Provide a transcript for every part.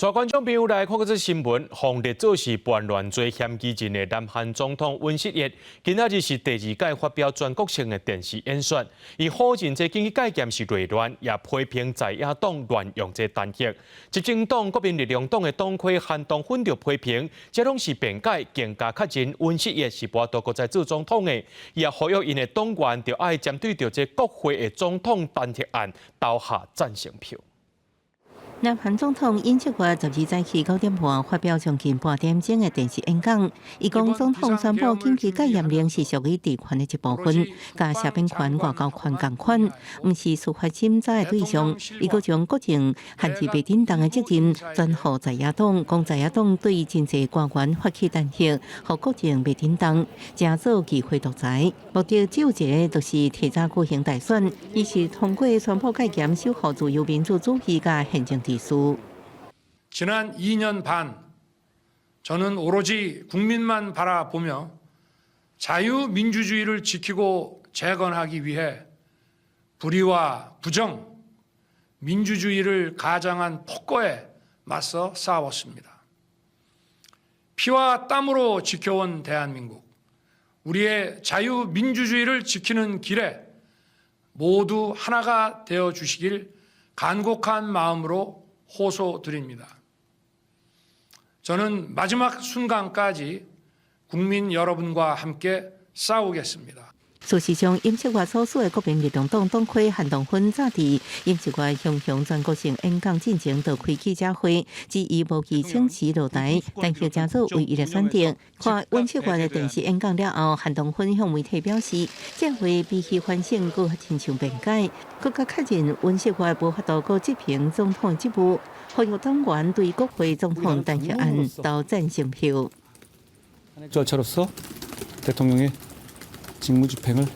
帶觀眾朋友來看這新聞，予列做是叛亂罪嫌疑人的南韓總統尹錫悅，今仔日是第二屆發表全國性的電視演說，伊否認這緊急戒嚴是內亂，也批評在野黨亂用這彈劾。執政黨國民力量黨的黨魁韓東勳就批評，這攏是辯解，更加確認尹錫悅是無法度閣再做總統的。伊也呼籲𪜶的黨員著愛針對著這國會的總統彈劾案投下贊成票。南韓總統尹錫悅12早起9點半發表將近半點鐘的電視演講，伊講總統宣布緊急戒嚴令是屬於職權的一部分，佮赦免權、外交權仝款，毋是司法審查的對象。伊閣將國政限制袂振動的責任轉予在野黨，講在野黨對真濟官員發起彈劾，予國政袂振動，成做議會獨裁。目的只有一个，就是提早舉行大選。伊是通過宣布戒嚴，守護自由民主主義佮憲政秩序。 지난 2년 반 저는 오로지 국민만 바라보며 자유민주주의를 지키고 재건하기 위해 불의와 부정, 민주주의를 가장한 폭거에 맞서 싸웠습니다. 피와 땀으로 지켜온 대한민국, 우리의 자유민주주의를 지키는 길에 모두 하나가 되어 주시길 간곡한 마음으로 호소드립니다. 저는 마지막 순간까지 국민 여러분과 함께 싸우겠습니다. 事實上，尹錫悅所屬的國民力量黨黨魁韓東勳早佇尹錫悅雄雄全國性演講進前就開記者會，指伊無意請辭落台，彈劾成做唯一的選擇。看尹錫悅的電視演講了後，韓東勳向媒體表示，這回比起反省，閣較親像辯解，閣較確認尹錫悅無法度閣執行總統職務，呼籲黨員對國會總統彈劾案投贊成票。 절차로서 대통령의 직무집행을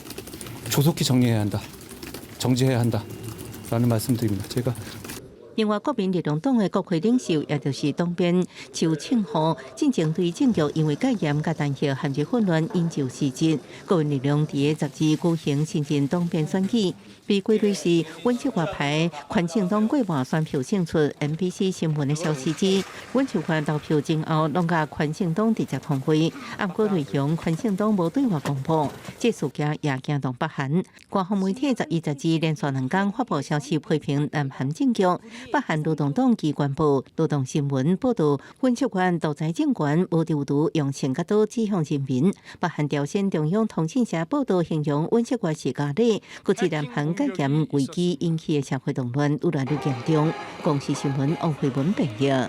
조속히 정리해야 한다, 정지해야 한다라는 말씀드립니다. 제가 另外，國民力量黨的國會領袖，也就是黨鞭邱慶和，進前對政局因為戒嚴佮彈劾陷入混亂，引咎辭職。國民力量佇個12舉行新任黨鞭選舉，被歸類是尹錫悅派寬正黨過半選票勝出。MBC 新聞的消息指，尹錫悅投票前後攏佮寬正黨直接通話，毋過內容寬正黨無對外公布。這事件也驚動北韓。官方媒體11、12連續兩工發布消息批評南韓政局。北韓勞動黨機關報《勞動新聞》報導，尹錫悅獨裁政權無丟毒用槍佮刀指向人民。北韓朝鮮中央通訊社報導形容尹錫悅是咖喱，閣指南韓戒嚴危機引起的社會動亂愈來愈嚴重。公視新聞王慧文編譯。